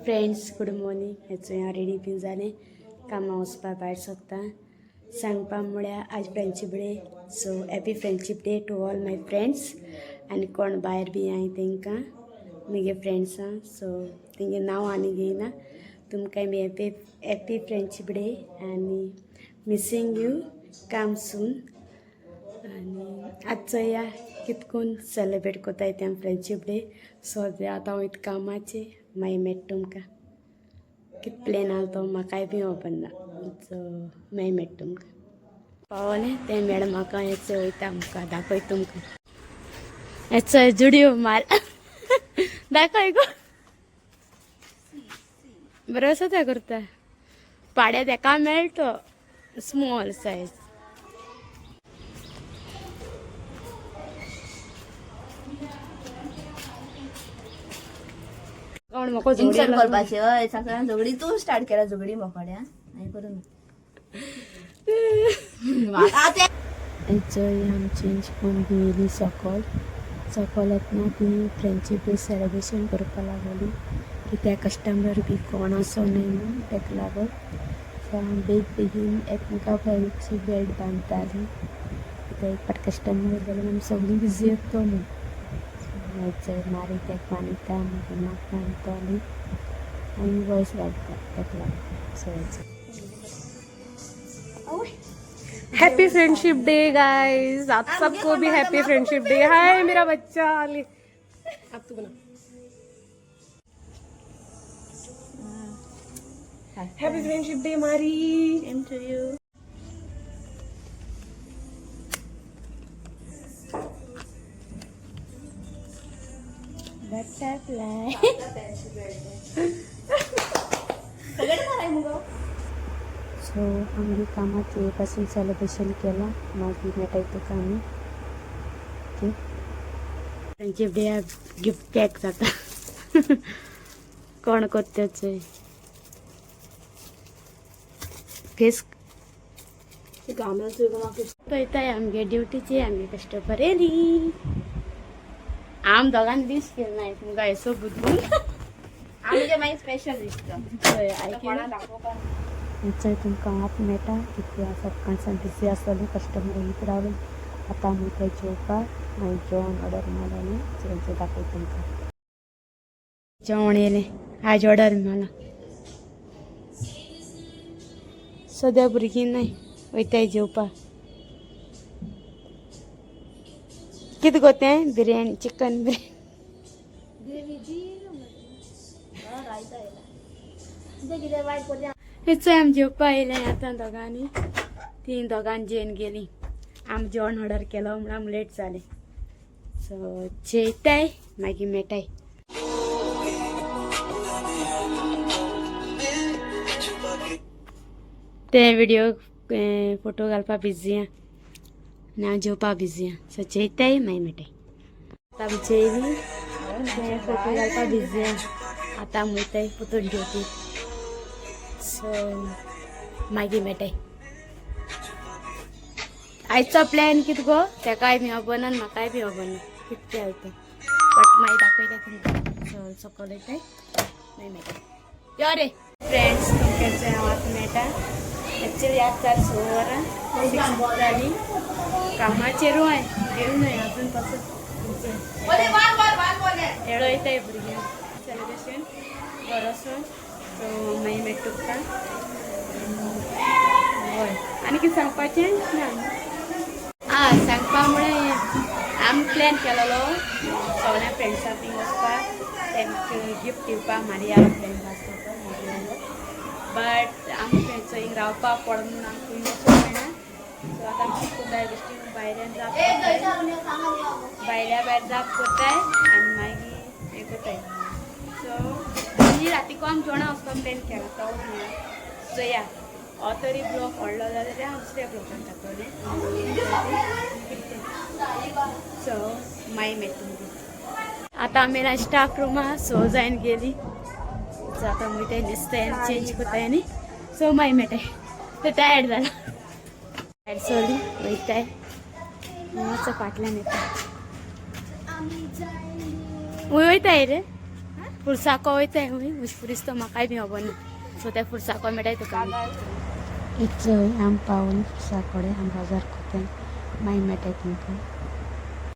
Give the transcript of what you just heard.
Friends, good morning. हेचो हांव ready बीन जालें, कामां वचपा भायर सोदता. सांगपा म्हळ्यार आज friendship day. So happy friendship day to all my friends. आनी कोण भायर बी I तांकां म्हगे फ्रेंड्सां, सो तेंगे नांव आनी घेयना. तुमकां be happy happy friendship day आनी मिसींग you, काम सून. आनी आज चोया कितकून सेलिब्रेट कोताय तें फ्रेंडशीप डे. सद्या आतां वयता कामाचे, मागीर मेळटा तुमकां. कित प्लॅन आहा तो म्हाकाय बी खबर ना. सो मागीर मेळटा तुमकां. पावलें तें मॅडम म्हाका हेचो वयता मुखार दाखय तुमकां. हेचो जुडियो माल दाखय गो. बरो आसा करता पाड्या तेका मेळटो स्मॉल सायज. कोण म्हाका इन्सल्ट करपाची हय सगळ्यां झगडी. तूं स्टार्ट केला झगडी मोकोड्या हांवें करूं ना. एन्जॉय. आमी चेंज करून बी येयली सकल. सकल येतना ती फ्रेंडशीप डे सेलिब्रेशन करपा लागली, कित्याक कस्टमर बी कोण आसो न्हय म्हणून तेका लागून. सो हांव बेग बेगीन एकमेका फ्रेंडशीप बेल्ट बांदतालीं, कित्याक एक फावट कस्टमर जाल्यार आमी सगळीं बिजी उरतलीं. मागीर मारी तेका बांदता, मागीर म्हाका बांदतली आनी वॉयस घालता तेका लागून. So happy friendship day guys, आप सबको भी हैप्पी फ्रेंडशिप डे. हाय मेरा बच्चा, ले अब तू बना. हैप्पी फ्रेंडशिप डे मारी. Same to you. Butterfly. सगळे माराय मुगो. सो आमगे कामाक पासून सेलिब्रेशन केलां, मागीर मेळटाय तुका आमी. Okay, friendship day gift pack जाता. कोण कोत्ता चोय फेस. पळयताय आमगे ड्युटीची आमगे कस्टमर येयली. आम दोगांनी दीस केलं नाही मुगा येसो बुदून. आमचे मागीर स्पेशल दिसता. चोय आयकें. चोय तुमकां आतां मेळटा, कित्याक सकाळसान बिजी आसतलें, कस्टमर येयत रावलें. आतां आमी थंय जेवपाक, मागीर जेवण ऑर्डर मारलें. चोय दाखयता तुमकां. जेवण येयलें, आयज ऑर्डर मारला. सद्या भुरगीं नाय, वयताय जेवपाक. कितें गो तें? बिरयानी, चिकन बिरयानी. कितें वायट करता. हेचो आमी जेवपा येयलें आतां दोगांनी. तीं दोगांनी जेवन गेलीं. आमी जेवण ऑर्डर केलो म्हणून आमी लेट जालें. सो जेयताय, मागीर मेळटाय. ते व्हिडिओ फोटो घालपा बिजी आहा आनी हांव जेवपा बिजी आहा. सो जेयताय, मागीर मेळटाय. आतां आमी जेयली, ते फोटो घालपा बिजी आहा. आतां आमी वयताय परतून ड्युटी. सो मागीर मेळटाय. आयचो प्लॅन कितें गो तेकाय बी खबर ना आनी म्हाकाय बी खबर ना कितें केलें तें, बट मागीर दाखयता तुमकां. सो सकयल वयताय, मागीर मेळटा. यो रे फ्रेंड्स, तुमकां हांव आतां मेळटा. एक्चुली आतां जालीं 6 वरां, 6 जालीं. कामाचेरू हांवें गेलो न्हय अजून पासून. येळो येताय भुरग्यांक सेलिब्रेशन बरो वचून. सो मागीर मेळटा तुमकां. हय, आनी कितें सांगपाचें ना. आं, सांगपा म्हळ्यार आमी प्लॅन केलेलो सगळ्या फ्रेंड्सां बीन वचपाक, तेंकां गिफ्ट दिवपाक. मारिया फ्रेंड आसलो तो मारियालो, बट आमी थंय हिंग रावपाक पडो म्हणून आमकां खंय वचूंक मेळना. सो आतां आमी कितें करताय, बेश्टी भायल्यान जाप करताय, भायल्या भायर जाप करताय आनी मागीर हें करताय. सो आनी रातीको आमी जेवणा वचपाक प्लॅन केला तो चोया. हो तरी ब्लॉग व्हडलो जाल्यार हांव दुसऱ्या ब्लॉगान दाखयलें. सो मागीर मेळटा तुमकां. आतां आमी स्टाफ रुमा सो जायन गेली. सो आतां वयताय न्हेसताय, चेंज करताय आनी सो मागीर मेळटाय. ते टायर्ड जाला, भायर सरली, वयताय मातसो फाटल्यान येता. वयताय रे. फुरसाको वयताय हूंय मुशपुरीस तो म्हाकाय बी खबर ना, सो ते फुरसाको मेळटाय तुका. इचय आम पावून फुरसा कडेन आम बाजार कोताय, मागीर मेळटाय तुमकां.